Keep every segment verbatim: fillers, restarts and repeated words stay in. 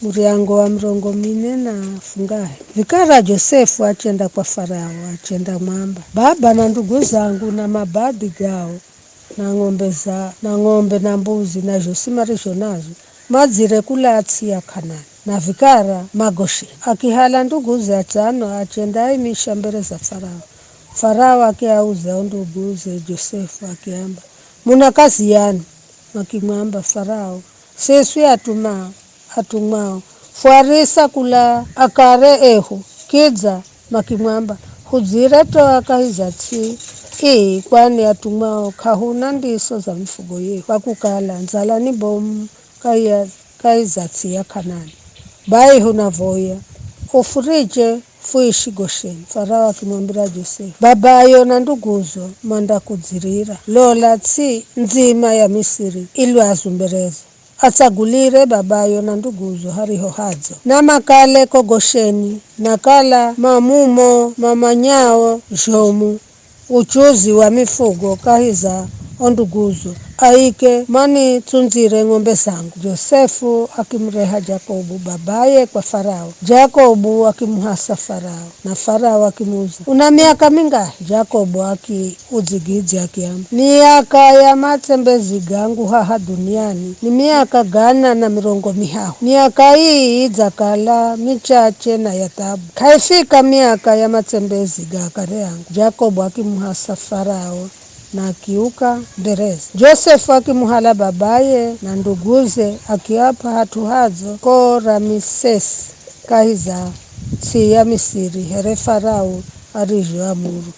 Muryango wa mirongo mine na fungahe. Vikara Josefu achenda kwa Farao, achendamwamba, "Baba na ndugu zangu na mabadhi gao, na ng'ombe za, na ng'ombe na mbuzi, na zhosi marizho nazho, madzire kula ts'i ya K'anani, na vikara ma Gosheni." Akihala nduguze atsano, achendaaimisha mbere za Farao. Farao akiauza o nduguze Josefu, akiamba, "Muna kazi yani?" Makimwamba Farao, "Siswi atuma, atumwao, fwarisa kula akare ehu." Kidza makimwamba, "Hudzire toa kahi za ts'i ii, kwani atumwao k'ahuna ndiso za mifugo yehu, kwa kukala ndzala ni bomu kahi ya, kahi za ts'i ya K'anani. Bai hunavoya, ufuriche fuishi Gosheni." Farao akimwambira Josefu, "Babayo na nduguzo mandakudzirira. Lola ts'i ndzima ya Misiri ilwazu mberezo. Atsagulire babayo na nduguzo hariho hadzo. Na makale ko Gosheni, na kala mamumo mamanyao zhomu uchuzi wa mifugo kahi za o nduguzo, aike manitsundzire ng'ombe zangu." Josefu akimureha Jakobu babaye kwa Farao. Jakobu akimuhasa Farao, na Farao akimuza, "Una miaka mingahi?" Jakobu akiudzigidzya akiamba, "Miaka ya matsembezi gangu haha dhuniani ni miaka gana na mirongo mihahu. Miaka ii idzakala michache na ya thabu. K'aifika miaka ya matsembezi ga akare angu." Jakobu akimuhasa Farao na akiuka mbereze. Josefu akimuhala babaye na nduguze, akiap'a hat'u hadzo ko Ramisesi kahi za ts'i ya Misiri, here Farao arizhoamuru.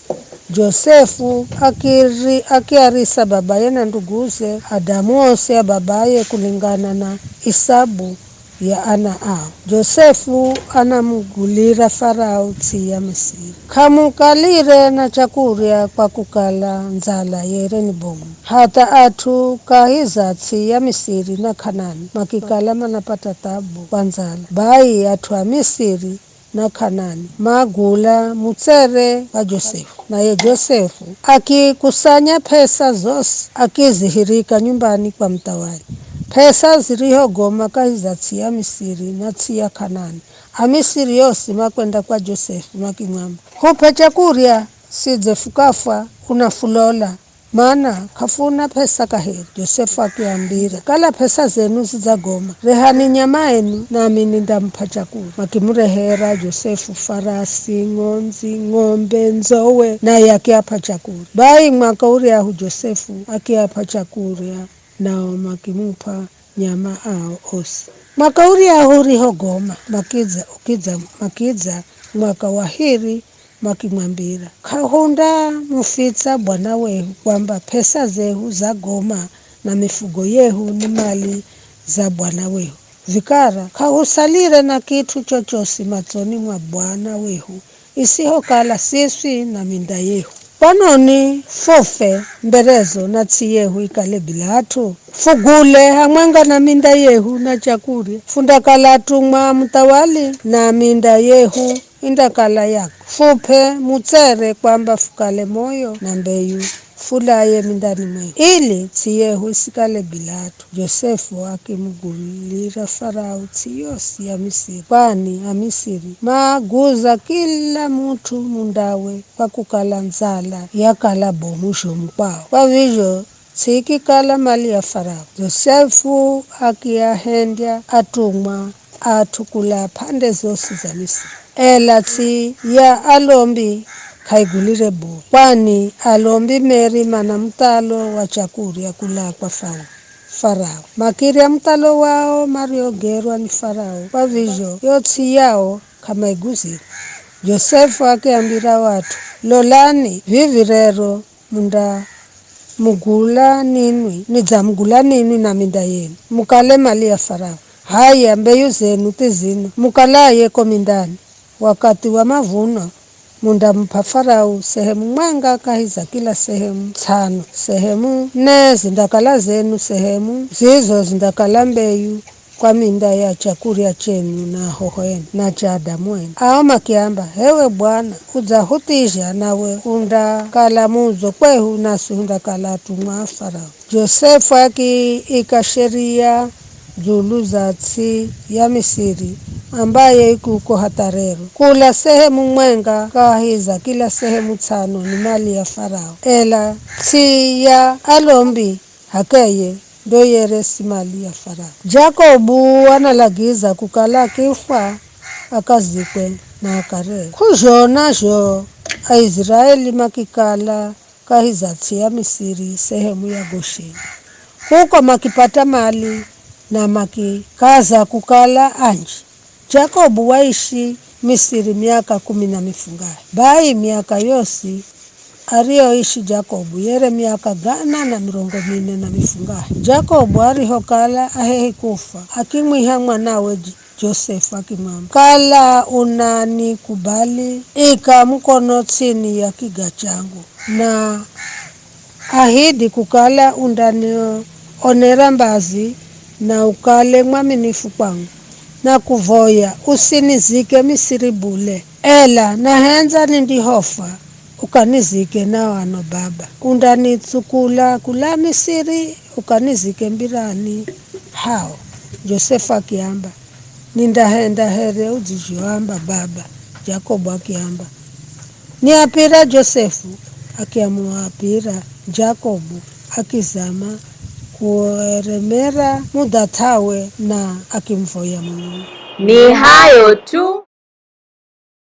Josefu akiri-, akiarisa babaye na nduguze, adamu osi a babaye kulingana na isabu ya ana ao. Josefu anamugulira Farao ts'i ya Misiri. K'amukalire na chakurya kwa kukala ndzala yere ni bomu. Hatha at'u kahi za ts'i ya Misiri na K'anani makikala manapata thabu kwa ndzala. Bai at'u a Misiri na K'anani magula mutsere wa Josefu. Naye Josefu akikusanya p'esa zosi, akizihirika nyumbani kwa muthawali. P'esa zirihogoma kahi za ts'i ya Misiri na ts'i ya K'anani, Amisiri osi makwenda kwa Josefu makimwamba, "Hup'e chakurya, sidze fukafwa unafulola, mana k'afuna p'esa kaheri." Josefu akiambira, "Kala p'esa zenu zidzagoma, rehani nyama enu, nami nindamup'a chakurya." Makimurehera Josefu farasi, ng'ondzi, ng'ombe, ndzowe, naye akiap'a chakurya. Bai mwaka uryahu Josefu akiap'a chakurya, nao makimup'a nyama ao osi. Mwaka uryahu urihogoma, makidza, ukidza, makidza mwaka wa hiri, makimwambira, "K'ahundamufitsa bwana wehu kwamba p'esa zehu zagoma na mifugo yehu ni mali za bwana wehu. Vikara k'ahusalire na kit'u chochosi matsoni mwa bwana wehu, isihokala siswi na minda yehu. Kwanoni fufe mberezo na ts'i yehu ikale bila at'u? Fugule hamwenga na minda yehu na chakurya, fundakala atumwa a muthawali, na minda yehu indakala yako. Fup'e mutsere kwamba fukale moyo na mbeyu, fulaye mindani mwehu, ili ts'i yehu isikale bila at'u." Josefu akimugulira Farao ts'i yosi ya Misiri, kwani Amisiri maaguza kila mut'u mundawe, kwa kukala ndzala yakala bomu zhomu kwao. Kwa vizho ts'i ikikala mali ya Farao. Josefu akiahendya atumwa at'u kula p'ande zosi za Misiri. Ela ts'i ya alombi k'aigulire bule, kwani alombi meri mana muthalo wa chakurya kula kwa Farao. Farao. Makirya muthalo wao mariogerwa ni Farao, kwa vizho yo ts'i yao k'amaiguzire. Josefu akiambira o at'u, "Lolani, vivi rero mundamugula ninwi, nidzamugula ninwi na minda yenu, mukale mali ya Farao. H'aya, mbeyu zenu thi zino, mukalaye ko mindani. Wakathi wa mavuno mundamup'a Farao sehemu mwenga kahi za kila sehemu ts'ano. Sehemu nne zindakala zenu, sehemu zizo zindakala mbeyu kwa minda ya chakurya chenu na ahoho enu na cha adamu enu." Ao makiamba, "H'ewe Bwana, udzahuthizha, nawe undakala mudzo kwehu, naswi hundakala atumwa a Farao." Josefu akiika sheria dzulu za ts'i ya Misiri, ambaye ikuko hatha rero. Kula sehemu mwenga kahi za kila sehemu ts'ano ni mali ya Farao, ela ts'i ya alombi hakeye ndo yere si mali ya Farao. Jakobu analagiza kukala akifwa akazikwe na akare. K'uzhona zho Aiziraeli makikala kahi za ts'i ya Misiri sehemu ya Gosheni. Kuko makipata mali na makikaza kukala anji. Jakobu waishi Misiri miaka kumi na mifungahe. Bai miaka yosi ariyoishi Jakobu yere miaka gana na mirongo mine na mifungahe. Jakobu arihokala ahehi kufwa, akimwiha mwanawe J-, Josefu akimwamba, "Kala unanikubali, ika mukono ts'ini ya kiga changu, na ahidi kukala undanionera mbazi na ukale mwaminifu kwangu. Nakuvoya usinizike Misiri bule, ela nahendza nindihofwa ukanizike na ano baba. Undanitsukula kula Misiri ukanizike mbirani hao." Josefu akiamba, "Nindahenda here udzizhoamba baba." Jakobu akiamba, "Niapira Josefu." Akiamuapira Jakobu, akizama kueremera mudhath'awe na akimuvoya Mulungu. Ni hayo tu.